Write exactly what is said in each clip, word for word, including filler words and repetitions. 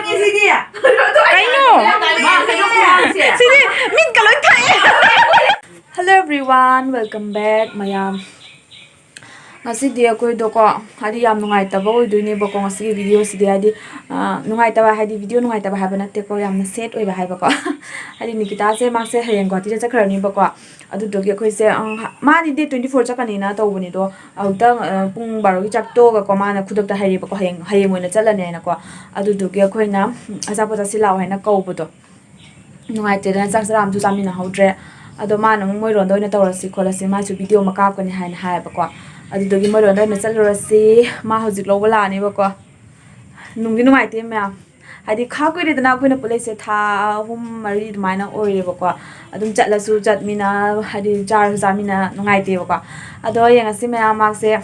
ꯁꯤꯗꯤ꯫ ꯀꯩꯅꯣ? ꯃꯥ ꯀꯩꯅꯣ ꯈꯨꯍꯥꯡꯁꯦ꯫ ꯁꯤꯗꯤ ꯃꯤꯠꯀ ꯂꯣꯏ ꯊꯛꯑꯦ꯫ Hello everyone, welcome back ꯃꯌꯥꯝ꯫ ꯉꯁꯤꯗꯤ ꯑꯩꯈꯣꯏꯗꯣꯀꯣ, ꯍꯥꯏꯗꯤ ꯌꯥꯝ ꯅꯨꯡꯉꯥꯏꯇꯕ ꯑꯣꯏꯗꯣꯏꯅꯦꯕꯀꯣ ꯉꯁꯤꯒꯤ videoꯁꯤꯗꯤ, ꯍꯥꯏꯗꯤ, ꯑ, ꯅꯨꯡꯉꯥꯏꯇꯕ ꯍꯥꯏꯗꯤ video ꯅꯨꯡꯉꯥꯏꯇꯕ ꯍꯥꯏꯕ ꯅꯠꯇꯦꯀꯣ, ꯌꯥꯝꯅ sad ꯑꯣꯏꯕ ꯍꯥꯏꯕꯀꯣ꯫ ꯍꯥꯏꯗꯤ ꯅꯤꯀꯤꯇꯥꯁꯦ ꯃꯥꯁꯦ ꯍꯌꯦꯡ ꯒꯨꯍꯥꯇꯤꯗ ꯆꯠꯈ꯭ꯔꯅꯤꯕꯀꯣ꯫ ꯑꯗꯨꯗꯨꯒꯤ ꯑꯩꯈꯣꯏꯁꯦ, ꯑ, ꯃꯥꯗꯤ date twenty four ꯆꯠꯀꯅꯤꯅ ꯇꯧꯕꯅꯦ, ꯑꯗꯣ ꯑꯃꯨꯛꯇꯪ, ꯑ, ꯄꯨꯡ ꯕꯥꯔꯣꯒꯤ ꯆꯥꯛ ꯇꯣꯛꯑꯒꯀꯣ ꯃꯥꯅ ꯈꯨꯗꯛꯇ ꯍꯥꯏꯔꯛꯑꯦꯕꯀꯣ, ꯍꯌꯦꯡ, ꯍꯌꯦꯡ ꯑꯣꯏꯅ ꯆꯠꯂꯅꯤ ꯍꯥꯏꯅꯀꯣ꯫ ꯑꯗꯨꯗꯨꯒꯤ ꯑꯩꯈꯣꯏꯅ, ꯎꯝ, ꯑꯆꯥꯄꯣꯠ ꯆꯥꯁꯤ ꯂꯥꯛꯑꯣ ꯍꯥꯏꯅ ꯀꯧꯕꯗꯣ ꯅꯨꯡꯉꯥꯏꯇꯦꯗꯅ ꯆꯥꯛ ꯆꯔꯥ ꯑꯃꯁꯨ ꯆꯥꯃꯤꯟꯅꯍꯧꯗ꯭ꯔꯦ꯫ ꯑꯗꯣ ꯃꯥꯅ ꯑꯃꯨꯛ ꯃꯣꯏꯔꯣꯝꯗ ꯑꯣꯏꯅ ꯇꯧꯔꯁꯤ ꯈꯣꯠꯂꯁꯤ, ꯃꯥꯁꯨ video ꯑꯃ ꯀꯥꯞꯀꯅꯤ ꯍꯥꯏꯅ ꯍꯥꯏꯌꯦꯕꯀꯣ꯫ ꯑꯗꯨꯗꯨꯒꯤ ꯃꯣꯏꯔꯣꯝꯗ ꯑꯣꯏꯅ ꯆꯠꯂꯨꯔꯁꯤ꯫ ꯃꯥ ꯍꯧꯖꯤꯛ ꯂꯧꯕ ꯂꯥꯛꯑꯅꯦꯕꯀꯣ꯫ ꯅꯨꯡꯗꯤ ꯅꯨꯡꯉꯥꯏꯇꯦ ꯃꯌꯥꯝ, ꯍꯥꯏꯗꯤ ꯈꯥ ꯀꯨꯏꯔꯦꯗꯅ ꯑꯩꯈꯣꯏꯅ ꯄꯨꯜꯂꯛꯏꯁꯦ, ꯊꯥ ꯑꯍꯨꯝ ꯃꯔꯤ ꯑꯗꯨꯃꯥꯏꯅ ꯑꯣꯏꯔꯦꯕꯀꯣ꯫ ꯑꯗꯨꯝ ꯆꯠꯂꯁꯨ ꯆꯠꯃꯤꯟꯅ, ꯍꯥꯏꯗꯤ ꯆꯥꯔꯁꯨ ꯆꯥꯃꯤꯟꯅ, ꯅꯨꯡꯉꯥꯏꯇꯦꯕꯀꯣ꯫ ꯑꯗꯣ ꯌꯦꯡꯉꯁꯤ ꯃꯌꯥꯝ, ꯃꯥꯁꯦ,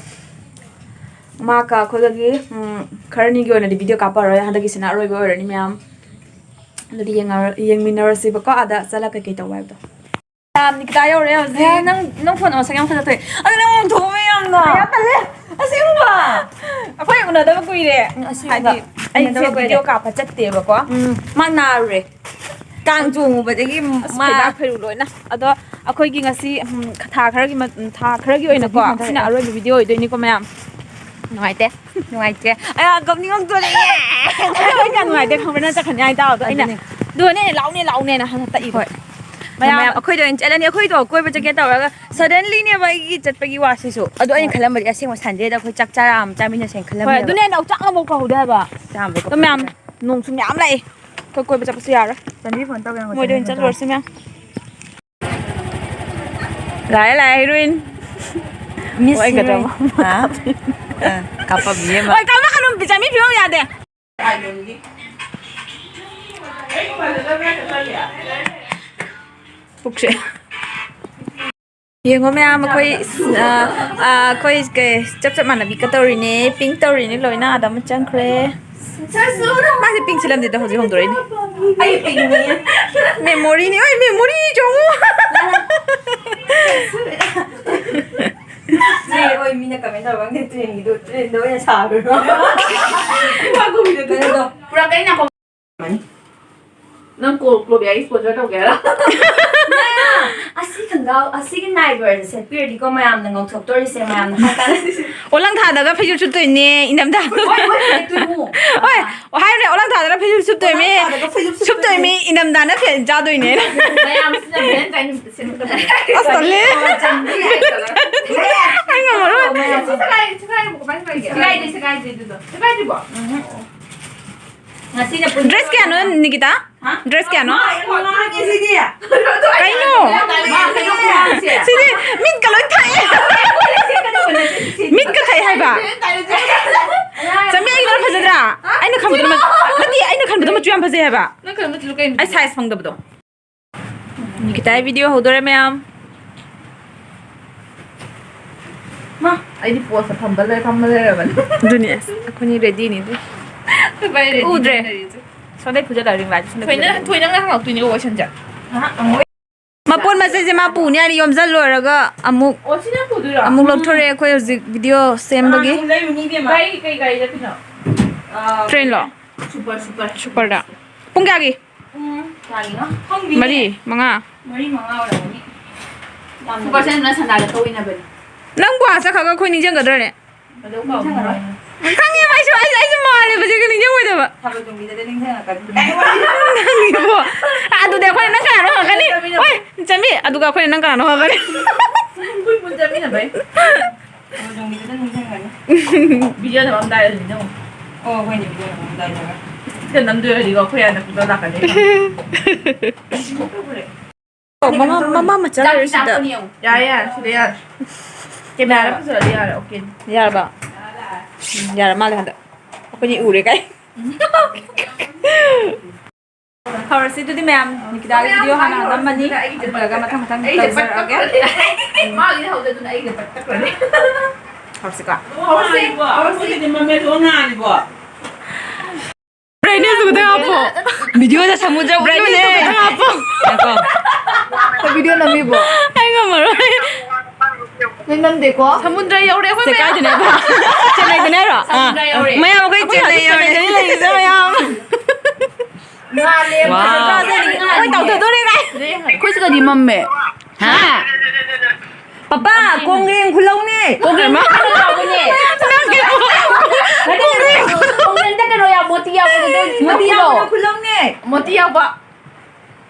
ꯃꯥꯒ ꯑꯩꯈꯣꯏꯒꯒꯤ, ꯎꯝ, ꯈꯔꯅꯤꯒꯤ ꯑꯣꯏꯅꯗꯤ video ꯀꯥꯞꯄꯔꯣꯏ, ꯍꯟꯗꯛꯀꯤꯁꯤꯅ ꯑꯔꯣꯏꯕ ꯑꯣꯏꯔꯅꯤ ꯃꯌꯥꯝ꯫ ꯑꯗꯨꯗꯤ ꯌꯦꯡꯉ-, ꯌꯦꯡꯃꯤꯟꯅꯔꯁꯤꯕꯀꯣ, ꯑꯥꯗ ꯆꯠꯂ ꯀꯩꯀꯩ ꯇꯧꯕ ꯍꯥꯏꯕꯗꯣ꯫ ꯃꯌꯥꯝ, ꯅꯤꯀꯤꯇꯥ ꯌꯧꯔꯦ ꯍꯧꯖꯤꯛ꯫ ꯑꯦ, ꯅꯪ, ꯅꯪ phone ꯃꯁꯛ ꯌꯥꯝ ꯐꯖꯊꯣꯛꯑꯦ꯫ ꯑꯗꯨ ꯅꯪ ꯉꯧꯊꯣꯛꯑꯝꯃꯦ ꯌꯥꯝꯅ꯫ ꯌꯥꯝ ꯇꯜꯂꯦ꯫ ꯑꯁꯦꯡꯕ꯫ ꯑꯩꯈꯣꯏ ꯎꯅꯗꯕ ꯀꯨꯏꯔꯦ꯫ ꯎꯝ, ꯑꯁꯦꯡꯕ꯫ ꯍꯥꯏꯗꯤ, ꯑꯩꯁꯦ ꯎꯅꯗꯕ ꯀꯨꯏꯔꯦ꯫ Video ꯀꯥꯞꯄ ꯆꯠꯇꯦꯕꯀꯣ꯫ ꯎꯝ꯫ ꯃꯥ ꯅꯥꯔꯨꯔꯦ꯫ ꯀꯥꯡ ꯆꯣꯡꯉꯨꯕꯗꯒꯤ ꯑꯁ, ꯃꯥ ꯐꯩꯅꯥ ꯐꯩꯔꯨ ꯂꯣꯏꯅ꯫ ꯑꯗꯣ ꯑꯩꯈꯣꯏꯒꯤ ꯉꯁꯤ, ꯎꯝ, ꯊꯥ ꯈꯔꯒꯤ ꯃ-, ꯎꯝ, ꯊꯥ ꯈꯔꯒꯤ ꯑꯣꯏꯅꯀꯣ, ꯐꯖꯕꯤ ꯍꯣꯟꯊꯔꯛꯑꯦ꯫ ꯁꯤꯅ ꯑꯔꯣꯏꯕ video ꯑꯣꯏꯗꯣꯏꯅꯤꯀꯣ ꯃꯌꯥꯝ꯫ ꯅꯨꯡꯉꯥꯏꯇꯦ꯫ ꯅꯨꯡꯉꯥꯏꯇꯦ꯫ ꯑꯩ ꯌꯥꯝ ꯀꯞꯅꯤꯡꯉꯛꯇꯣꯔꯦ꯫ ꯑꯗꯣ ꯑꯩ ꯌꯥꯝ ꯅꯨꯡꯉꯥꯏꯇꯦ ꯈꯪꯕ꯭ꯔꯥ? ꯅꯪ ꯆꯠꯈ꯭ꯔꯅꯤ ꯍꯥꯏ ꯇꯥꯕꯗꯣ ꯑꯩꯅ, ꯑꯗꯨꯅꯦ꯫ "ꯑꯗꯨꯅꯦ, ꯂꯥꯛꯎꯅꯦ, ꯂꯥꯛꯎꯅꯦꯅ" ꯍꯥꯟꯅ ꯇꯛꯏꯗꯣ꯫ ꯍꯣꯏ꯫ ꯃꯌꯥꯝ, ꯃꯌꯥꯝ, ꯑꯩꯈꯣꯏꯗ ꯑꯣꯏꯅ ꯆꯠꯂꯅꯤ꯫ ꯑꯩꯈꯣꯏꯗꯣ ꯀꯣꯏꯕ ꯆꯠꯀꯦ ꯇꯧꯔꯒ suddenlyꯅꯦꯕ ꯑꯩꯒꯤ ꯆꯠꯄꯒꯤ ꯋꯥꯁꯤꯁꯨ꯫ ꯑꯗꯣ ꯑꯩꯅ ꯍꯣꯏ꯫ ꯈꯜꯂꯝꯕꯗꯤ ꯑꯁꯦꯡꯕ Sundayꯗ ꯑꯩꯈꯣꯏ ꯆꯥꯛ ꯆꯥꯔꯥ ꯑꯃ ꯆꯥꯃꯤꯟꯅꯁꯦꯅ ꯍꯣꯏ, ꯈꯜꯂꯝꯃꯦꯕ꯫ ꯑꯗꯨꯅꯦ ꯑꯩꯅ ꯆꯥꯛ ꯑꯃꯐꯥꯎ ꯀꯧꯍꯧꯗꯦ ꯍꯥꯏꯕ꯫ ꯆꯥꯝꯕ ꯑꯗꯣ ꯃꯌꯥꯝ, ꯀꯧꯍꯧꯗꯦ꯫ ꯅꯣꯡꯁꯨ ꯃꯌꯥꯝ ꯂꯥꯛꯑꯦ꯫ ꯑꯩꯈꯣꯏ ꯀꯣꯏꯕ ꯆꯠꯄꯁꯨ ꯌꯥꯔꯣꯏ꯫ ꯆꯟꯗꯤ phone ꯇꯧꯒꯦ ꯉꯥꯏꯈꯣ, ꯃꯣꯏꯗ ꯑꯣꯏꯅ ꯆꯟꯗꯤ phone ꯆꯠꯂꯨꯔꯁꯤ ꯃꯌꯥꯝ꯫ ꯂꯥꯛꯑꯦ, ꯂꯥꯛꯑꯦ, heroine꯫ Miss ꯑꯣꯏꯒꯗꯕ꯫ Heroine꯫ ꯍꯥ? ꯑ, ꯀꯥꯞꯄꯝꯃꯤ ꯑꯃ꯫ ꯍꯣꯏ, ꯀꯥꯞꯂꯛꯀꯅꯨ, ꯄꯤꯖꯥ ꯃꯤ ꯐꯤꯕꯝ ꯌꯥꯗꯦ꯫ ꯄꯨꯛꯁꯦ꯫ ꯌꯦꯡꯉꯣ ꯃꯌꯥꯝ, ꯑꯩꯈꯣꯏ, ꯑ, ꯑ, ꯑꯩꯈꯣꯏ ꯀꯩ, ꯆꯞ ꯆꯞ ꯃꯥꯟꯅꯕꯤꯒ ꯇꯧꯔꯤꯅꯦ, pink ꯇꯧꯔꯤꯅꯦ ꯂꯣꯏꯅ, ꯑꯥꯗ ꯑꯃ ꯆꯪꯈ꯭ꯔꯦ꯫ ꯃꯥꯁꯦ pink ꯁꯤꯜꯂꯝꯗꯦꯗ, ꯍꯧꯖꯤꯛ ꯍꯣꯡꯗꯣꯔꯛꯏꯅꯦ꯫ ꯑꯩ pinkꯅꯤ꯫ Memoryꯅꯤ, ꯑꯣꯏ, memory ꯆꯣꯡꯉꯨ꯫ ꯆꯦ, ꯍꯣꯏ, ꯃꯤꯅ comment ꯇꯧꯔꯒ ꯈꯪꯗꯦ, trainꯒꯤꯗꯣ, trainꯗꯣ ꯑꯣꯏꯅ ꯁꯥꯈ꯭ꯔꯣ꯫ ꯀꯩꯅꯣꯗꯣ, ꯄꯨꯔꯛꯀꯅꯤ ꯅꯥꯀꯣꯡ꯫ ꯅꯪ ꯀꯣ-, ꯀ꯭ꯂꯣꯕꯤꯌꯥꯒꯤ sponsor ꯇꯧꯒꯦ ꯍꯥꯏꯔꯣ? ꯑꯁꯤ ꯈꯪꯒꯥꯎ, ꯑꯁꯤꯒꯤ night wear ꯁꯦ ꯁꯦꯠꯄꯤꯔꯗꯤꯀꯣ, ꯃꯌꯥꯝꯅ ꯉꯧꯊꯣꯛꯇꯣꯔꯤꯁꯦ, ꯃꯌꯥꯝꯅ ꯍꯥꯏꯇꯥꯔꯦ꯫ ꯑꯣꯂꯪ ꯊꯥꯗꯒ ꯐꯩꯖꯨꯞ ꯁꯨꯞꯇꯣꯏꯅꯦ, ꯏꯅꯝꯗ꯫ ꯍꯣꯏ, ꯍꯣꯏ, ꯍꯣꯏ, ꯇꯨꯏꯃꯨ꯫ ꯍꯣꯏ, ꯑꯣ, ꯍꯥꯏꯔꯦ, ꯑꯣꯂꯪ ꯊꯥꯗꯅ ꯐꯩꯖꯨꯞ ꯁꯨꯞꯇꯣꯏꯃꯤ꯫ ꯑꯣꯂꯪ ꯊꯥꯗꯒ ꯐꯩꯖꯨꯞ ꯁꯨꯞꯇꯣꯏꯃꯤ꯫ ꯁꯨꯞꯇꯣꯏꯃꯤ, ꯏꯅꯝꯗꯥꯅ ꯐꯦꯟ ꯆꯥꯗꯣꯏꯅꯦ꯫ ꯃꯌꯥꯝꯁꯤꯅ ꯚꯦꯂꯦꯟꯇꯥꯏꯟ ꯅꯨꯃꯤꯠꯇ ꯁꯦꯝꯒꯗꯕꯅꯦ꯫ ꯑꯁ, ꯇꯜꯂꯦ꯫ ꯑꯣ, ꯆꯟꯗꯤ ꯍꯥꯏ ꯀꯂꯔ꯫ ꯑꯩ ꯉꯝꯃꯔꯣꯏ꯫ ꯁꯦꯒꯥꯏ-, ꯁꯦꯒꯥꯏꯔꯤꯕꯣ ꯀꯃꯥꯏꯅ ꯁꯦꯒꯥꯏꯒꯦ? ꯁꯦꯒꯥꯏꯗꯦ, ꯁꯦꯒꯥꯏꯗꯦ ꯑꯗꯨꯗꯣ꯫ ꯁꯦꯒꯥꯏꯗ꯭ꯔꯤꯕꯣ? ꯎꯝ꯫ ꯉꯁꯤꯅ ꯄꯨꯟ-, dress ꯀꯌꯥꯅꯣ, ꯅꯤꯀꯤꯇꯥ? ꯍꯥ? Dress ꯀꯌꯥꯅꯣ? ꯃꯥ ꯑꯩꯉꯣꯟꯗ ꯉꯥꯡꯉꯦ ꯁꯤꯗꯤ꯫ ꯀꯩꯅꯣ? ꯃꯥ ꯀꯩꯅꯣ ꯈꯨꯉꯥꯡꯁꯦ꯫ ꯁꯤꯗꯤ ꯃꯤꯠꯀ ꯂꯣꯏ ꯊꯛꯑꯦ꯫ ꯁꯦꯠꯀꯗꯕ ꯅꯠꯇꯦ ꯁꯤꯗꯤ꯫ ꯃꯤꯠꯀ ꯊꯛꯑꯦ ꯍꯥꯏꯕ꯫ ꯆꯟꯕꯤ, ꯑꯩꯒꯤꯗꯨꯅ ꯐꯖꯗ꯭ꯔꯥ? ꯑꯩꯅ ꯈꯟꯕꯗꯨꯅ ꯃ-, ꯅꯠꯇꯦ, ꯑꯩꯅ ꯈꯟꯕꯗꯣ ꯃꯆꯨ ꯌꯥꯝ ꯐꯖꯩ ꯍꯥꯏꯕ꯫ ꯅꯪ ꯈꯟꯕ ꯃꯆꯨ ꯀꯩ ꯃꯆꯨ? ꯑꯩ size ꯐꯪꯗꯕꯗꯣ꯫ ꯅꯤꯀꯤꯇꯥꯒꯤ video ꯍꯧꯗꯣꯔꯦ ꯃꯌꯥꯝ꯫ ꯃꯥ, ꯑꯩꯗꯤ pose ꯐꯝꯕ ꯂꯩ-, ꯐꯝꯕ ꯂꯩꯔꯕꯅꯤ꯫ ꯑꯗꯨꯅꯤ, ꯑꯁ, ꯑꯩꯈꯣꯏꯅꯤ ready ꯅꯤ ꯑꯗꯨ꯫ ꯑꯩꯈꯣꯏ ꯚꯥꯏ ready ꯎꯗ꯭ꯔꯦ꯫ ꯂꯩꯔꯤꯁꯦ꯫ ꯁꯣꯝꯗꯩ ꯐꯨꯖꯜꯂ ring light ꯁꯣꯝꯗꯩ ꯊꯣꯏꯅ, ꯐꯨꯖꯜꯂ꯫ ꯊꯣꯏꯅ ꯉꯥꯏꯍꯥꯛ ꯂꯥꯛꯇꯣꯏꯅꯦ ꯋꯥꯁꯟꯁꯦ꯫ ꯃꯄꯣꯠ ꯃꯆꯩꯁꯦ ꯃꯥ ꯄꯨꯅꯤ ꯍꯥꯏꯅ ꯌꯣꯝꯁꯤꯜꯂꯣꯏꯔꯒ ꯑꯃꯨꯛ, ꯑꯣ, ꯁꯤ ꯅꯪ ꯄꯨꯗꯣꯏꯔꯣ? ꯑꯃꯨꯛ ꯂꯧꯊꯣꯔꯛꯑꯦ ꯑꯩꯈꯣꯏ ꯍꯧꯖꯤꯛ video ꯁꯦꯝꯕꯒꯤ꯫ ꯑꯥ, ꯑꯃꯨꯛ ꯂꯩꯔꯨꯅꯤ ꯏꯕꯦꯝꯃ꯫ ꯒꯥꯔꯤ ꯀꯩ ꯒꯥꯔꯤ ꯆꯠꯇꯣꯏꯅꯣ? ꯑꯥ, train ꯂꯣ? Super, super꯫ Super ꯗ꯫ ꯄꯨꯡ ꯀꯌꯥꯒꯤ? ꯄꯨꯡ ꯀꯌꯥꯒꯤꯅꯣ? ꯈꯪꯗꯦꯅꯦ꯫ ꯃꯔꯤ, ꯃꯉꯥ? ꯃꯔꯤ, ꯃꯉꯥ ꯑꯣꯏꯔꯝꯒꯅꯤ꯫ ꯌꯥꯝ super ꯁꯦꯟꯗꯨꯅ ꯁꯟꯗꯥꯗ ꯊꯧꯏꯅꯕꯅꯤ꯫ ꯅꯪ ꯒꯨꯍꯥ ꯆꯠꯈ꯭ꯔꯒ ꯑꯩꯈꯣꯏ ꯅꯤꯡꯁꯤꯡꯒꯗ꯭ꯔꯅꯦ? ꯅꯤꯡꯁꯤꯡꯉꯔꯣꯏ꯫ ꯈꯪꯉꯦꯕ, ꯑꯩꯁꯨ, ꯑꯩꯁꯨ, ꯑꯩꯁꯨ ꯃꯥꯜꯂꯦꯕ ꯍꯧꯖꯤꯛ ꯅꯤꯡꯁꯤꯡꯉꯣꯏꯗꯕ꯫ ꯊꯥꯕꯜ ꯆꯣꯡꯕꯤꯗꯗꯤ ꯅꯤꯡꯁꯤꯡꯉꯛꯀꯅꯤ꯫ ꯅꯪꯒꯤꯕꯣ? ꯑꯗꯨꯗꯤ ꯑꯩꯈꯣꯏꯅ ꯅꯪ ꯀꯅꯥꯅꯣ ꯍꯪꯉꯛꯀꯅꯤ? ꯆꯠꯃꯤꯟꯅꯕ꯫ ꯍꯣꯏ, ꯆꯟꯕꯤ, ꯑꯗꯨꯒ ꯑꯩꯈꯣꯏꯅ ꯅꯪ ꯀꯅꯥꯅꯣ ꯍꯪꯉꯛꯀꯅꯤ? ꯄꯨꯟ ꯄꯨꯟ ꯆꯠꯃꯤꯟꯅꯕꯩ꯫ ꯊꯥꯕꯜ ꯆꯣꯡꯕꯤꯗꯨꯗ ꯅꯤꯡꯁꯤꯡꯉꯛꯀꯅꯤ꯫ Video ꯅꯝꯃꯝꯗꯥꯏꯗ ꯅꯤꯡꯁꯤꯡꯉꯣ꯫ ꯑꯣ, ꯍꯣꯏꯅꯦ, video ꯅꯝꯃꯝꯗꯥꯏꯗ꯫ ꯁꯤꯗ ꯅꯝꯗꯣꯏ ꯑꯣꯏꯔꯗꯤꯀꯣ, ꯑꯩꯈꯣꯏ ꯑꯥꯗ ꯄꯨꯡꯇꯧ ꯂꯥꯛꯀꯅꯤ꯫ ꯃꯃꯥ, ꯃꯃꯥ ꯃꯆꯥ ꯂꯩꯔꯦ ꯁꯤꯗ꯫ ꯌꯥꯔꯦ, ꯌꯥꯔꯦ, ꯁꯤꯗ ꯌꯥꯔꯦ꯫ Camera ꯐꯖꯔꯗꯤ ꯌꯥꯔꯦ, okay꯫ ꯌꯥꯔꯕ? ꯎꯝ, ꯌꯥꯔ ꯃꯥꯜꯂꯦ ꯍꯟꯗꯛ꯫ ꯑꯩꯈꯣꯏꯅꯤ ꯎꯔꯦ ꯀꯥꯏ꯫ ꯍꯧꯔꯁꯤ ꯑꯗꯨꯗꯤ ꯃꯌꯥꯝ, ꯅꯤꯀꯤꯇꯥꯒꯤ video ꯍꯥꯟꯅ ꯅꯝꯃꯅꯤ, ꯑꯗꯨ ꯂꯣꯏꯔꯒ ꯃꯊꯪ ꯃꯊꯪ ꯇꯧꯖꯔꯛꯑꯒꯦ꯫ ꯃꯥꯒꯤꯗꯤ ꯍꯧꯗꯦ, ꯑꯗꯨꯅ ꯑꯩꯒꯤꯗ ꯄꯛ ꯇꯛꯈ꯭ꯔꯅꯤ꯫ ꯍꯧꯔꯁꯤꯀꯣ꯫ ꯍꯧꯔꯁꯤ, ꯍꯧꯔꯁꯤ꯫ ꯃꯃꯦꯠ ꯂꯣꯟ ꯉꯥꯡꯉꯤꯕꯣ? Brightness ꯈꯛꯇꯪ ꯍꯥꯞꯄꯣ꯫ Video ꯗ ꯁꯃꯨꯗ꯭ꯔ brightness ꯎꯠꯂꯨꯅꯦ꯫ ꯈꯛꯇꯪ ꯍꯥꯞꯄꯣ꯫ ꯉꯥꯏꯈꯣ꯫ ꯑꯩꯈꯣꯏ video ꯅꯝꯃꯤꯕꯣ? ꯑꯩ ꯉꯝꯃꯔꯣꯏ꯫ ꯅꯣꯏ ꯅꯝꯗꯦꯀꯣ? ꯁꯃꯨꯗ꯭ꯔ ꯌꯧꯔꯦ ꯑꯩꯈꯣꯏ ꯁꯦ ꯃꯌꯥꯝ꯫ ꯀꯥꯏꯗꯅꯦꯕ? ꯆꯦꯟꯅꯥꯏꯗꯅꯦ ꯍꯥꯏꯔꯣ? ꯁꯃꯨꯗ꯭ꯔ ꯑꯥ꯫ ꯌꯧꯔꯦ꯫ ꯃꯌꯥꯝ ꯑꯩꯈꯣꯏ ꯑꯩꯈꯣꯏ ꯆꯦꯟꯅꯥꯏ ꯍꯧꯖꯤꯛ ꯌꯧꯔꯦ꯫ ꯆꯦꯟꯅꯥꯏꯗ ꯂꯩꯔꯤꯁꯦ ꯃꯌꯥꯝ꯫ ꯉꯥꯜꯂꯦ꯫ ꯋꯥꯎ꯫ ꯃꯣꯏ ꯇꯧꯊꯗꯣꯔꯦ ꯀꯥꯏ꯫ ꯑꯩꯈꯣꯏꯁꯤꯒꯗꯤ ꯃꯝꯃꯦ꯫ ꯍꯥ? ꯄꯄꯥ, ꯀꯣꯡꯒ꯭ꯔꯦꯡ ꯈꯨꯜꯍꯧꯅꯦ꯫ ꯀꯣꯡꯒ꯭ꯔꯦꯡ ꯈꯨꯜꯍꯧꯅꯦ꯫ ꯅꯠꯇꯦ, ꯅꯠꯇꯦ, ꯀꯣꯡꯒ꯭ꯔꯦꯡꯗ ꯀꯩꯅꯣ ꯌꯥꯎ-, ꯃꯣꯇꯤ ꯌꯥꯎꯕꯗꯣ ꯃꯣꯇꯤ ꯌꯥꯎꯕꯗꯣ ꯈꯨꯜꯍꯧꯅꯦ꯫ ꯃꯣꯇꯤ ꯌꯥꯎꯕ꯫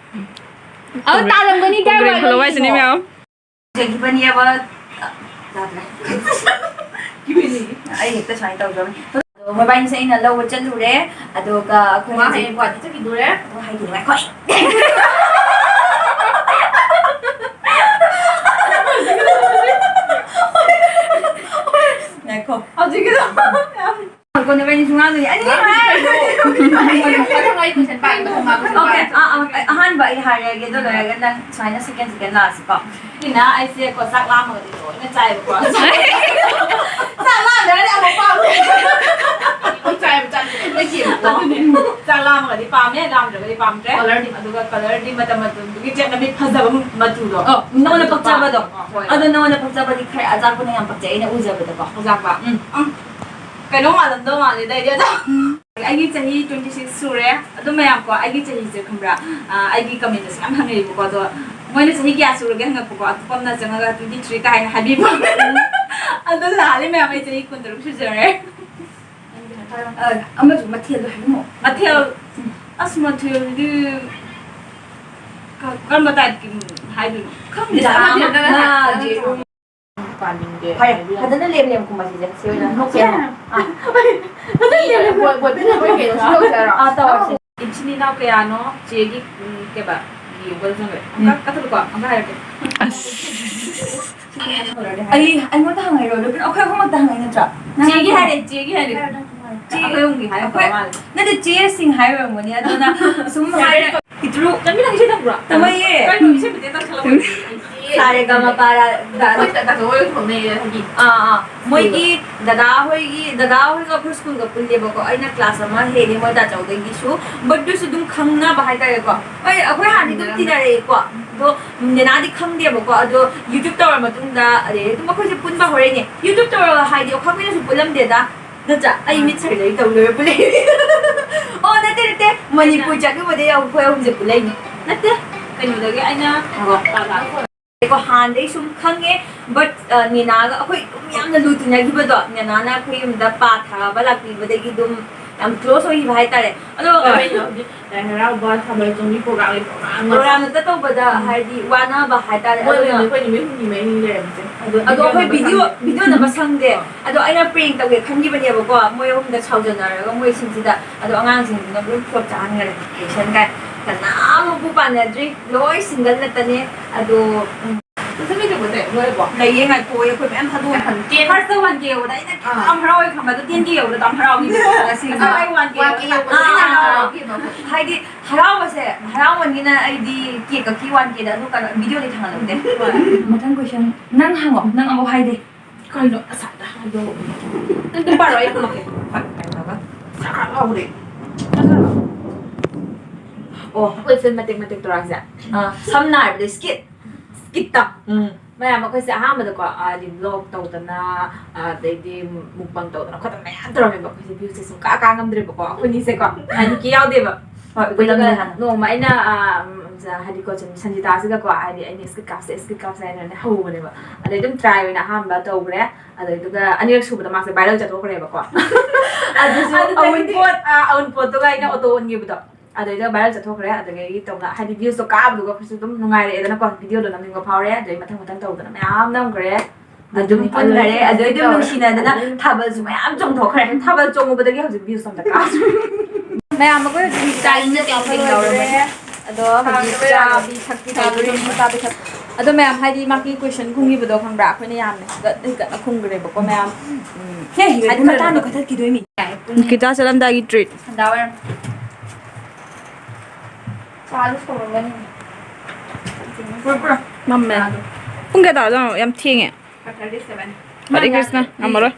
ꯑꯗꯨ ꯇꯥꯔꯝꯒꯅꯤ, ꯀꯣꯡꯒ꯭ꯔꯦꯡ ꯈꯨꯜꯍꯧ ꯍꯥꯏꯁꯤꯅꯤ, ꯃꯌꯥꯝ꯫ ꯆꯠꯈꯤꯕꯅꯦꯕ꯫ ꯌꯥꯗ꯭ꯔꯦ꯫ ꯑꯩ ꯍꯦꯛꯇ ꯁꯨꯃꯥꯏꯅ ꯇꯧꯗꯕꯅꯤ꯫ ꯑꯗꯣ ꯃꯣꯏꯕꯥꯅꯤꯁꯦ ꯑꯩꯅ ꯂꯧꯕ ꯆꯠꯂꯨꯔꯦ꯫ ꯑꯗꯨꯒ ꯑꯩꯈꯣꯏꯅ ꯃꯥ ꯍꯌꯦꯡ ꯒꯨꯍꯥꯇꯤ ꯆꯠꯈꯤꯗꯣꯔꯦ꯫ ꯑꯗꯣ ꯍꯥꯏꯈꯤꯅꯤ, ꯉꯥꯏꯈꯣ꯫ ꯉꯥꯏꯈꯣ꯫ ꯍꯧꯖꯤꯛꯀꯤꯗꯣ꯫ ꯀꯣꯟꯅ ꯏꯕꯥꯅꯤ ꯁꯨꯡꯉꯥꯡ ꯉꯥꯡꯅꯤ꯫ ꯑꯅꯤ ꯍꯥꯏꯔꯒ ꯃꯊꯪ ꯑꯩ question ꯄꯥꯏ, ꯃꯊꯪ ꯃꯥ question OK, ꯄꯥꯏ꯫ ꯑꯥ, ꯑꯥ, ꯑꯍꯥꯟꯕ ꯑꯩ ꯍꯥꯏꯔꯒꯦ, ꯑꯗꯨ ꯂꯣꯏꯔꯒ ꯅꯪ ꯁꯨꯃꯥꯏꯅ second, second ꯂꯥꯛꯑꯁꯤꯀꯣ꯫ ꯁꯤꯅ ꯑꯩꯁꯦ ꯀꯣ ꯆꯥꯛ ꯂꯥꯝꯃꯒꯗꯤ ꯂꯣꯏꯅ ꯆꯥꯏꯕꯀꯣ꯫ ꯆꯥꯛ ꯂꯥꯝꯗ꯭ꯔꯒꯗꯤ ꯑꯃꯨꯛ ꯄꯥꯝꯗꯦ꯫ ꯑꯗꯨꯝ ꯆꯥꯏꯕ ꯆꯥꯛꯁꯦ ꯂꯣꯏ ꯆꯦꯟꯕꯀꯣ꯫ ꯑꯗꯨꯅꯦ꯫ ꯆꯥꯛ ꯂꯥꯝꯃꯒꯗꯤ ꯄꯥꯝꯃꯦ, ꯂꯥꯝꯗ꯭ꯔꯒꯗꯤ ꯄꯥꯝꯗ꯭ꯔꯦ꯫ Colourꯗꯤ? ꯑꯗꯨꯒ colourꯗꯤ ꯃꯇꯝ ꯃꯇꯝꯗꯨꯒꯤ ꯆꯦꯠꯅꯕꯤ ꯐꯖꯕ ꯃꯆꯨꯗꯣ꯫ ꯑꯣ, ꯅꯉꯣꯟꯗ ꯑꯗꯨ ꯄꯛꯆꯕꯗꯣ꯫ ꯄꯥꯝꯃꯦ꯫ ꯍꯣꯏ꯫ ꯑꯗꯣ ꯅꯉꯣꯟꯗ ꯄꯛꯆꯕꯗꯤ ꯈꯔ ꯑꯆꯥꯛꯄꯅ ꯌꯥꯝ ꯄꯛꯆꯩ ꯑꯩꯅ ꯎꯖꯕꯗꯀꯣ꯫ ꯑꯆꯥꯛꯄ? ꯎꯝ꯫ ꯎꯝ꯫ ꯀꯩꯅꯣ ꯃꯥꯜꯂꯝꯗꯧ ꯃꯥꯜꯂꯦꯗ ꯑꯩꯗꯤ ꯑꯗꯣ꯫ ꯑꯩꯒꯤ ꯆꯍꯤ twenty six ꯁꯨꯔꯦ꯫ ꯑꯗꯨ ꯃꯌꯥꯝꯀꯣ, ꯑꯩꯒꯤ ꯆꯍꯤꯁꯦ ꯈꯪꯕ꯭ꯔꯥ? ꯑ, ꯑꯩꯒꯤ commentꯇꯁꯨ ꯌꯥꯝ ꯍꯪꯅꯩꯌꯦꯕꯀꯣ꯫ ꯑꯗꯣ ꯃꯣꯏꯅ ꯆꯍꯤ ꯀꯌꯥ ꯁꯨꯔꯒꯦ ꯍꯪꯉꯛꯄꯀꯣ, ꯑꯇꯣꯞꯄ ꯑꯃꯅ ꯆꯪꯉꯒ twenty three ꯀꯥꯏꯅ ꯍꯥꯏꯕꯤꯕ꯫ ꯑꯗꯣ ꯂꯥꯜꯂꯦ ꯃꯌꯥꯝ, ꯑꯩ ꯆꯍꯤ ꯀꯨꯟꯇꯔꯨꯛ ꯁꯨꯖꯔꯦ꯫ ꯑ, ꯑꯃꯁꯨ ꯃꯊꯦꯜꯗꯣ ꯍꯥꯏꯔꯝꯃꯣ꯫ ꯃꯊꯦꯜ? ꯎꯝ꯫ ꯑꯁ, ꯃꯊꯦꯜꯗꯤ ꯀ-, ꯀꯔꯝꯕ typeꯀꯤ ꯍꯥꯏꯗꯣꯏꯅꯣ? ꯈꯪꯗꯦ꯫ ꯉꯥ, ꯉꯥ, ꯌꯦꯔꯨꯝ꯫ ꯄꯥꯅꯤꯡꯗꯦ꯫ ꯐꯔꯦ, ꯐꯖꯅ ꯂꯦꯝ ꯂꯦꯝ ꯈꯨꯝꯃꯁꯤꯁꯦ꯫ ꯁꯤ ꯑꯣꯏꯅ ꯅꯣꯛꯁꯦ꯫ ꯑꯥ꯫ ꯐꯖꯅ ꯂꯦꯝ ꯂꯦꯝ꯫ ꯕꯣꯏ-, ꯕꯣꯏ-, ꯕꯣꯏ-, ꯕꯣꯏ ꯀꯩꯅꯣꯁꯨ ꯇꯧꯁꯦ ꯍꯥꯏꯔꯣ? ꯑꯥ, ꯇꯧꯔꯁꯦ꯫ ꯏꯆꯤꯟ ꯏꯅꯥꯎ ꯀꯌꯥꯅꯣ? ꯆꯦꯒꯤ, ꯎꯝ, ꯀꯩꯕ? ꯎꯝ꯫ ꯀꯛ-, ꯀꯛꯊꯠꯂꯨꯀꯣ, ꯑꯝꯇ ꯍꯥꯏꯔꯛꯀꯦ꯫ ꯑꯁ꯫ ꯑꯩ, ꯑꯩꯉꯣꯟꯗ ꯍꯪꯉꯛꯏꯔꯣ? ꯑꯩꯈꯣꯏ ꯑꯍꯨꯝꯃꯛꯇ ꯍꯪꯉꯛꯏ ꯅꯠꯇ꯭ꯔꯣ? ꯅꯪ ꯆꯦꯒꯤ ꯍꯥꯏꯔꯦ, ꯆꯦꯒꯤ ꯍꯥꯏꯔꯦ꯫ ꯆꯦ-, ꯑꯩꯈꯣꯏ ꯑꯍꯨꯝꯒꯤ ꯍꯥꯏꯔꯛꯇꯧ ꯑꯩꯈꯣꯏ, ꯃꯥꯜꯂꯦ꯫ ꯅꯠꯇꯦ, ꯆꯦꯁꯤꯡ ꯍꯥꯏꯔꯝꯒꯅꯤ꯫ ꯑꯗꯨꯅ ꯁꯨꯝ ꯍꯥꯏꯔꯦ꯫ ꯄꯤꯛꯇ꯭ꯔꯨ꯫ ꯆꯟꯕꯤ, ꯅꯪ ꯏꯁꯩ ꯇꯝꯕ꯭ꯔꯣ? ꯇꯝꯃꯛꯏꯌꯦ꯫ ꯀꯩꯅꯣ, ꯏꯁꯩ ꯃꯇꯦꯛ ꯑꯃ ꯁꯛꯂꯛꯑꯣ꯫ ꯁꯥ ꯔꯦ ꯒ ꯃ ꯄ ꯔ ꯒ꯫ ꯑꯩꯈꯣꯏ ꯇ-, ꯇꯥꯆꯧ ꯍꯣꯏ ꯈꯪꯅꯩꯌꯦ, ꯍꯥꯏꯗꯤ꯫ ꯑꯥ, ꯑꯥ꯫ ꯃꯣꯏꯒꯤ ꯗꯗꯥ ꯍꯣꯏꯒꯤ, ꯗꯗꯥ ꯍꯣꯏꯒ ꯑꯩꯈꯣꯏ ꯁ꯭ꯀꯨꯜꯒ ꯄꯨꯜꯂꯦꯕꯀꯣ꯫ ꯑꯩꯅ ꯀ꯭ꯂꯥꯁ ꯑꯃ ꯍꯦꯜꯂꯦ ꯃꯣꯏ ꯇꯥꯆꯧꯗꯒꯤꯁꯨ꯫ But ꯑꯗꯨꯁꯨ ꯑꯗꯨꯝ ꯈꯪꯅꯕ ꯍꯥꯏꯇꯥꯔꯦꯀꯣ꯫ ꯍꯣꯏ, ꯑꯩꯈꯣꯏ ꯍꯥꯟꯅꯗꯤ ꯑꯗꯨꯝ ꯇꯤꯟꯅꯔꯛꯑꯦꯀꯣ꯫ ꯑꯗꯣ ꯅꯦꯅꯥꯗꯤ ꯈꯪꯗꯦꯕꯀꯣ꯫ ꯑꯗꯣ YouTube ꯇꯧꯔ ꯃꯇꯨꯡꯗ, ꯑꯗꯩ ꯑꯗꯨꯝ ꯑꯩꯈꯣꯏꯁꯦ ꯄꯨꯟꯕ ꯍꯧꯔꯛꯏꯅꯦ꯫ YouTube ꯇꯧꯔꯒ ꯍꯥꯏꯗꯤ ꯑꯩꯈꯣꯏ ꯀꯨꯏꯅꯁꯨ ꯄꯨꯜꯂꯝꯗꯦꯗ꯫ ꯅꯠꯇ꯭ꯔꯥ? ꯑꯩ ꯃꯤꯠ surgery ꯇꯧ ꯂꯣꯏꯔ ꯄꯨꯜꯂꯛꯏ꯫ ꯑꯣ, ꯅꯠꯇꯦ, ꯅꯠꯇꯦ꯫ ꯃꯅꯤꯄꯨꯔ ꯆꯠꯂꯨꯕꯗꯒꯤ ꯑꯩꯈꯣꯏ ꯑꯍꯨꯝꯁꯦ ꯄꯨꯜꯂꯛꯏꯅꯦ꯫ ꯅꯠꯇꯦ, ꯀꯩꯅꯣꯗꯒꯤ ꯑꯩꯅ ꯀꯣ, ꯍꯥꯟꯅꯗꯩ ꯁꯨꯝ ꯈꯪꯉꯦ, but, ꯑ, ꯅꯦꯅꯥꯒ ꯑꯩꯈꯣꯏ ꯑꯗꯨꯝ ꯌꯥꯝꯅ ꯂꯨ ꯇꯤꯟꯅꯈꯤꯕꯗꯣ, ꯅꯦꯅꯥꯅ ꯑꯩꯈꯣꯏ ꯌꯨꯝꯗ ꯄꯥ ꯊꯥꯕ ꯂꯥꯛꯄꯤꯕꯗꯒꯤ ꯑꯗꯨꯝ ꯌꯥꯝ close ꯑꯣꯏꯈꯤꯕ ꯍꯥꯏꯇꯥꯔꯦ꯫ ꯑꯗꯣ ꯀꯩꯅꯣ ꯍꯧꯖꯤꯛ ꯂꯥꯏ ꯍꯔꯥꯎꯕ, ꯊꯥꯕꯜ ꯆꯣꯡꯕꯤ program ꯂꯩꯕ ꯃꯌꯥꯝ ꯑꯃ꯫ Program ꯅꯠꯇ ꯇꯧꯕꯗ ꯎꯝ꯫ ꯍꯥꯏꯗꯤ ꯋꯥꯅꯕ ꯍꯥꯏꯇꯥꯔꯦ꯫ ꯃꯣꯏ ꯑꯗꯨꯅ ꯑꯣꯏꯅ ꯑꯩꯈꯣꯏ ꯅꯨꯃꯤꯠ ꯍꯨꯝꯅꯤ ꯃꯔꯤꯅꯤ ꯂꯩꯔꯝꯃꯤꯁꯦ꯫ ꯑꯗꯨ, ꯑꯗꯣ ꯑꯩꯈꯣꯏ ꯚꯤꯗꯤꯑꯣ ꯅꯝꯕ ꯁꯪꯗꯦ꯫ ꯚꯤꯗꯤꯑꯣ ꯅꯝꯕ ꯁꯪꯗꯦ꯫ ꯑꯣ꯫ ꯑꯗꯣ ꯑꯩꯅ prank ꯇꯧꯒꯦ ꯈꯟꯈꯤꯕꯅꯦꯕꯀꯣ, ꯃꯣꯏ ꯑꯍꯨꯝꯗ ꯁꯥꯎꯖꯅꯔꯒ ꯃꯣꯏ ꯁꯤꯡꯁꯤꯗ꯫ ꯑꯗꯣ ꯑꯉꯥꯡꯁꯤꯡꯗꯨꯅ ꯂꯣꯏ flop ꯆꯥꯍꯟꯈꯔꯦ꯫ Reaction ꯀꯥꯏ ꯀꯅꯥꯃꯨꯛꯄꯨ ꯄꯥꯟꯅꯗ꯭ꯔꯤ, ꯂꯣꯏ single ꯉꯥꯛꯇꯅꯦ꯫ ꯑꯗꯣ, ꯎꯝ꯫ ꯂꯩꯌꯦ, ꯉꯥꯏꯈꯣ, ꯑꯩꯈꯣꯏ ꯃꯌꯥꯝ ꯊꯥꯗꯣꯛꯑꯦ꯫ First ꯇ one K ꯌꯧꯕꯗ ꯑꯩꯅ ꯑꯥ꯫ ꯌꯥꯝ ꯍꯔꯥꯎꯋꯦ ꯈꯪꯕ, ꯑꯗꯣ ten K ꯌꯧꯕꯗ ꯌꯥꯝ ꯍꯔꯥꯎꯈꯤꯕ꯫ ꯑꯁꯦꯡꯕ꯫ ꯑꯩ one K one K ꯌꯧꯕꯗ ꯑꯥ, ꯑꯩꯅ ꯑꯥ, ꯑꯥ꯫ ꯍꯔꯥꯎꯈꯤꯕ꯫ ꯍꯥꯏꯗꯤ ꯍꯔꯥꯎꯕꯁꯦ, ꯍꯔꯥꯎꯃꯟꯒꯤꯅ ꯑꯩꯗꯤ cake ꯀꯛꯈꯤ one K ꯗ, ꯑꯗꯨ ꯀꯩꯅꯣ, ꯚꯤꯗꯤꯑꯣꯗꯤ ꯊꯥꯡꯒꯠꯍꯧꯗꯦ꯫ ꯍꯣꯏ꯫ ꯃꯊꯪ question ꯅꯪ ꯍꯪꯉꯣ, ꯅꯪ ꯑꯃꯨꯛ ꯍꯥꯏꯗꯦ꯫ ꯀꯩꯅꯣ ꯑꯁꯥꯗ ꯍꯥꯏꯗꯣ? ꯅꯪ ꯑꯗꯨꯝ ꯄꯥꯔꯣ, ꯑꯩ ꯈꯨꯝꯃꯛꯀꯦ꯫ ꯁꯥ ꯍꯥꯎꯔꯦ꯫ ꯑꯣ, ꯑꯩꯈꯣꯏ film ꯃꯇꯦꯛ ꯃꯇꯦꯛ ꯇꯧꯔꯛꯑꯁꯦ꯫ ꯑꯥ, ꯁꯝꯅ ꯍꯥꯏꯔꯕꯗ skit꯫ Skit ꯇ꯫ ꯎꯝ꯫ ꯃꯌꯥꯝ ꯑꯩꯈꯣꯏꯁꯦ ꯑꯍꯥꯟꯕꯗꯀꯣ, ꯍꯥꯏꯗꯤ vlog ꯇꯧꯗꯅ, ꯑꯗꯩꯗꯤ mukbang ꯇꯧꯗꯅ ꯈꯣꯠꯇꯅ ꯃꯌꯥꯝ ꯇꯧꯔꯝꯃꯦꯕ꯫ ꯑꯩꯈꯣꯏꯁꯦ views ꯁꯦ ꯁꯨꯡꯀꯥ ꯀꯥ ꯉꯝꯗ꯭ꯔꯦꯕꯀꯣ, ꯑꯩꯈꯣꯏꯅꯤꯁꯦꯀꯣ꯫ ꯍꯥꯏꯗꯤ ꯀꯦ ꯌꯥꯎꯗꯦꯕ꯫ ꯍꯣꯏ, ꯑꯗꯨꯒ ꯄꯨꯜꯂꯝꯅꯦ ꯍꯥꯟꯅ꯫ ꯅꯣꯡꯃ ꯑꯩꯅ, ꯑꯥ, ꯎꯝ, ꯍꯥꯏꯗꯤꯀꯣ, ꯁꯨꯝ ꯁꯟꯖꯤꯇꯥꯁꯤꯗꯀꯣ, ꯍꯥꯏꯗꯤ ꯑꯩꯅ skit ꯀꯥꯞꯁꯦ, skit ꯀꯥꯞꯁꯦ ꯍꯥꯏꯅꯅꯦ ꯍꯧꯕꯅꯦꯕ꯫ ꯑꯗꯩ ꯑꯗꯨꯝ try ꯑꯣꯏꯅ ꯑꯍꯥꯟꯕ ꯇꯧꯈ꯭ꯔꯦ꯫ ꯑꯗꯨꯗꯨꯒ ꯑꯅꯤꯔꯛ ꯁꯨꯕꯗ ꯃꯥꯁꯦ viral ꯆꯠꯊꯣꯛꯈ꯭ꯔꯦꯕꯀꯣ꯫ ꯑꯗꯨꯁꯨ ꯑꯗꯨꯗꯒꯤꯗꯤ ꯑꯋꯨꯟꯄꯣꯠ, ꯑꯥ, ꯑꯋꯨꯟꯄꯣꯠꯇꯨꯒ ꯑꯩꯅ ꯑꯣꯇꯣ ꯎꯟꯈꯤꯕꯗꯣ꯫ ꯑꯗꯩꯗ viral ꯆꯠꯊꯣꯛꯈ꯭ꯔꯦ꯫ ꯑꯗꯨꯗꯒꯤ ꯇꯧꯅ, ꯍꯥꯏꯗꯤ views ꯇꯣ ꯀꯥꯕꯗꯨꯒ ꯑꯩꯈꯣꯏꯁꯨ ꯑꯗꯨꯝ ꯅꯨꯡꯉꯥꯏꯔꯛꯑꯦꯗꯅꯀꯣ, ꯚꯤꯗꯤꯑꯣꯗꯣ ꯅꯝꯅꯤꯡꯕ ꯐꯥꯎꯔꯦ꯫ ꯑꯗꯩ ꯃꯊꯪ ꯃꯊꯪ ꯇꯧꯗꯅ ꯃꯌꯥꯝ ꯅꯝꯈ꯭ꯔꯦ꯫ ꯑꯗꯨꯝ ꯑꯗꯨꯅꯤ, ꯄꯨꯟꯈꯔꯦ꯫ ꯑꯗꯨꯝ ꯑꯗꯩ ꯑꯗꯨꯝ ꯇꯧꯔꯦ꯫ ꯅꯨꯡꯁꯤꯅꯗꯅ ꯑꯗꯨꯝ ꯊꯥꯕꯜꯁꯨ ꯃꯌꯥꯝ ꯆꯣꯡꯊꯣꯛꯈ꯭ꯔꯦ꯫ ꯊꯥꯕꯜ ꯆꯣꯡꯉꯨꯕꯗꯒꯤ ꯍꯧꯖꯤꯛ views ꯑꯝꯇ ꯀꯥꯗ꯭ꯔꯦ꯫ ꯃꯌꯥꯝ ꯑꯩꯈꯣꯏ ꯍꯧꯖꯤꯛ ꯆꯥꯛ ꯏꯁꯤꯡ ꯀꯩꯀꯥ ꯂꯣꯏꯔꯦ꯫ ꯑꯗꯣ ꯍꯧꯖꯤꯛ ꯆꯥꯕꯤ ꯊꯛꯄꯤ ꯇꯧꯗꯣꯏꯅꯤ꯫ ꯆꯥꯕꯤ ꯊꯛ-, ꯑꯗꯣ ꯃꯌꯥꯝ, ꯍꯥꯏꯗꯤ ꯃꯥꯒꯤ question ꯈꯨꯝꯈꯤꯕꯗꯣ ꯈꯪꯕ꯭ꯔꯥ? ꯑꯩꯈꯣꯏꯅ ꯌꯥꯝꯅ ꯍꯤꯒꯠ ꯍꯤꯒꯠꯅ ꯈꯨꯝꯈ꯭ꯔꯦꯕꯀꯣ ꯃꯌꯥꯝ꯫ ꯎꯝ꯫ ꯍꯦ, ꯍꯤꯒꯠ ꯍꯥꯏꯗꯤ ꯈꯨꯝꯈ꯭ꯔꯦ꯫ ꯃꯇꯥꯡꯗꯣ ꯀꯛꯊꯠꯈꯤꯗꯣꯏꯅꯤ꯫ ꯅꯤꯀꯤꯇꯥ ꯆꯠꯂꯝꯗꯥꯏꯒꯤ treat꯫ ꯁꯟꯗꯥ ꯋꯥꯏꯔꯝ꯫ ꯆꯥꯗꯣ ꯁꯧꯔꯝꯒꯅꯤ꯫ ꯃꯝꯃꯦ꯫ ꯄꯨꯡ ꯀꯌꯥ ꯇꯥꯔꯖꯥꯠꯅꯣ? ꯌꯥꯝ ꯊꯦꯡꯉꯦ꯫ Saturday seven꯫ ꯍꯔꯦ ꯀ꯭ꯔꯤꯁꯅ, ꯉꯝꯃꯔꯣꯏ꯫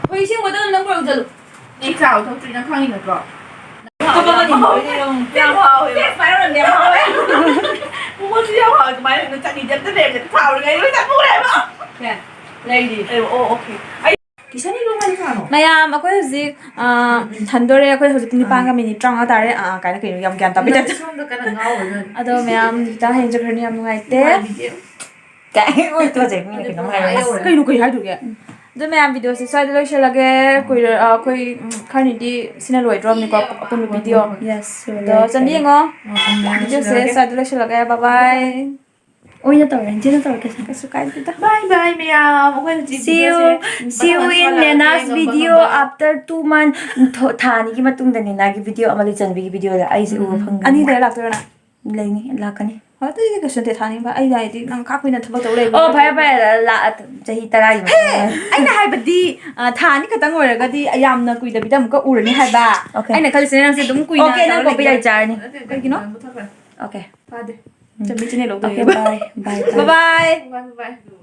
ꯍꯣꯏ, ꯏꯁꯤꯡ bottle ꯑꯃ ꯂꯧꯔ ꯆꯠꯂꯨ꯫ ꯑꯩ ꯆꯥꯕ ꯊꯛꯇ꯭ꯔꯤ, ꯅꯪ ꯈꯪꯉꯤ ꯅꯠꯇ꯭ꯔꯣ? ꯀꯞꯄꯛꯀꯅꯤ꯫ ꯌꯥꯝ ꯍꯥꯎꯋꯦ꯫ Taste ꯃꯥꯏ ꯑꯣꯏꯔꯝꯗꯤ ꯌꯥꯝ ꯍꯥꯎꯋꯦ꯫ ꯃꯣꯃꯣꯁꯨ ꯌꯥꯝ ꯍꯥꯎꯋꯦ꯫ ꯑꯗꯨꯃꯥꯏꯅ ꯆꯠꯅꯤꯗꯤ ꯑꯝꯇ ꯂꯩꯔꯝꯗꯦ꯫ ꯊꯥꯎꯔꯤꯉꯩ ꯂꯣꯏ ꯆꯠꯊꯣꯛꯈ꯭ꯔꯦꯕ꯫ ꯀꯌꯥ? ꯂꯩꯔꯤ꯫ ꯑꯣ, okay꯫ ꯑꯩ ꯃꯌꯥꯝ, ꯑꯩꯈꯣꯏ ꯍꯧꯖꯤꯛ, ꯑ, ꯍꯟꯗꯣꯔꯦ꯫ ꯑꯩꯈꯣꯏ ꯍꯧꯖꯤꯛ ꯄꯨꯡ ꯅꯤꯄꯥꯟꯒ ꯃꯤꯅꯤꯠ ꯇꯔꯥꯃꯉꯥ ꯇꯥꯔꯦ꯫ ꯑ, ꯀꯥꯏꯅ ꯀꯩꯅꯣ ꯌꯥꯝ ꯒ꯭ꯌꯥꯟ ꯇꯥꯕꯩ ꯇꯥꯏꯞꯇ꯫ ꯑꯗꯣ ꯃꯌꯥꯝ, ꯇꯥ ꯍꯌꯦꯡ ꯆꯠꯈ꯭ꯔꯅꯤ꯫ ꯌꯥꯝ ꯅꯨꯡꯉꯥꯏꯇꯦ꯫ ꯀꯥꯏ? ꯑꯣꯏ, ꯇꯣꯖꯩ, ꯃꯤꯅ ꯀꯩꯅꯣꯝ ꯍꯥꯏꯔꯦ꯫ ꯀꯩꯅꯣ, ꯀꯩ ꯍꯥꯏꯗꯣꯏꯒꯦ? ꯑꯗꯣ ꯃꯌꯥꯝ, ꯚꯤꯗꯤꯑꯣꯁꯦ ꯁ꯭ꯋꯥꯏꯗ ꯂꯣꯏꯁꯤꯜꯂꯒꯦ꯫ ꯀꯨꯏꯔ-, ꯑ, ꯑꯩꯈꯣꯏ, ꯎꯝ, ꯈꯔꯅꯤꯗꯤ ꯁꯤꯅ ꯂꯣꯏꯗ꯭ꯔꯣꯕꯅꯤꯀꯣ, ꯑꯄꯨꯟꯕ ꯚꯤꯗꯤꯑꯣ꯫ ꯑꯗꯣ ꯆꯟꯕꯤ ꯌꯦꯡꯉꯣ꯫ ꯚꯤꯗꯤꯑꯣꯁꯦ ꯁ꯭ꯋꯥꯏꯗ ꯂꯣꯏꯁꯤꯜꯂꯒꯦ꯫ ꯕꯥꯏ ꯕꯥꯏ꯫ ꯑꯣꯏꯅ ꯇꯧꯔꯦ, ꯏꯆꯦꯅ ꯇꯧꯔꯛꯀꯦꯁꯦ꯫ ꯀꯩꯁꯨ ꯀꯥꯏꯗꯦꯗ꯫ ꯕꯥꯏ ꯕꯥꯏ ꯃꯌꯥꯝ꯫ ꯑꯩꯈꯣꯏ ꯍꯧꯖꯤꯛ See you, ꯚꯤꯗꯤꯑꯣꯁꯦ see you ꯃꯊꯪ in ꯃꯊꯪ Nena's ꯂꯥꯛꯑꯒꯦ, video ꯉꯝꯕ ꯉꯝꯕ꯫ After two month. ꯊꯣ-, ꯊꯥ ꯑꯅꯤꯒꯤ ꯃꯇꯨꯡꯗ ꯅꯦꯅꯥꯒꯤ ꯚꯤꯗꯤꯑꯣ ꯑꯃ ꯂꯩ, ꯆꯟꯕꯤꯒꯤ ꯚꯤꯗꯤꯑꯣꯗ ꯑꯩꯁꯦ ꯎꯕ ꯎꯝ꯫ ꯐꯪꯒꯅꯤ꯫ ꯑꯅꯤꯗ ꯂꯥꯛꯇꯣꯏꯔꯣ ꯅꯪ? ꯂꯩꯅꯤ, ꯂꯥꯛꯀꯅꯤ꯫ ꯍꯣꯏ, ꯑꯗꯨꯗꯤ ꯀꯩꯁꯨ ꯅꯠꯇꯦ, ꯊꯥ ꯑꯅꯤ ꯐꯥ-, ꯑꯩꯅ ꯍꯥꯏꯗꯤ ꯅꯪ ꯈꯥ ꯀꯨꯏꯅ ꯊꯕꯛ ꯇꯧ ꯂꯩꯕ ꯑꯣ, ꯐꯔꯦ, ꯅꯠꯇ꯭ꯔꯗꯤ꯫ ꯐꯔꯦ, ꯂꯥ-, ꯆꯍꯤ ꯇꯔꯥꯒꯤ ꯍꯦ! ꯃꯇꯨꯡꯗ꯫ ꯑꯩꯅ ꯍꯥꯏꯕꯗꯤ, ꯑ, ꯊꯥ ꯑꯅꯤ ꯈꯛꯇꯪ ꯑꯣꯏꯔꯒꯗꯤ ꯌꯥꯝꯅ ꯀꯨꯏꯗꯕꯤꯗ ꯑꯃꯨꯛꯀ ꯎꯔꯅꯤ ꯍꯥꯏꯕ꯫ Okay. ꯑꯩꯅ ꯈꯜꯂꯤꯁꯤꯅ ꯅꯪꯁꯦ ꯑꯗꯨꯝ ꯀꯨꯏꯅ Okay, ꯅꯪ ꯇꯧꯔ copyright ꯂꯩꯒꯦꯔꯥ꯫ ꯆꯥꯔꯅꯤ꯫ ꯀꯩꯒꯤꯅꯣ? Okay. ꯐꯥꯗꯦ꯫ ꯎꯝ꯫ ꯆꯟꯕꯤ ꯆꯤꯅꯦ ꯂꯧꯗꯣꯏ꯫ Okay, bye, bye, bye. Bye bye. Bye bye꯫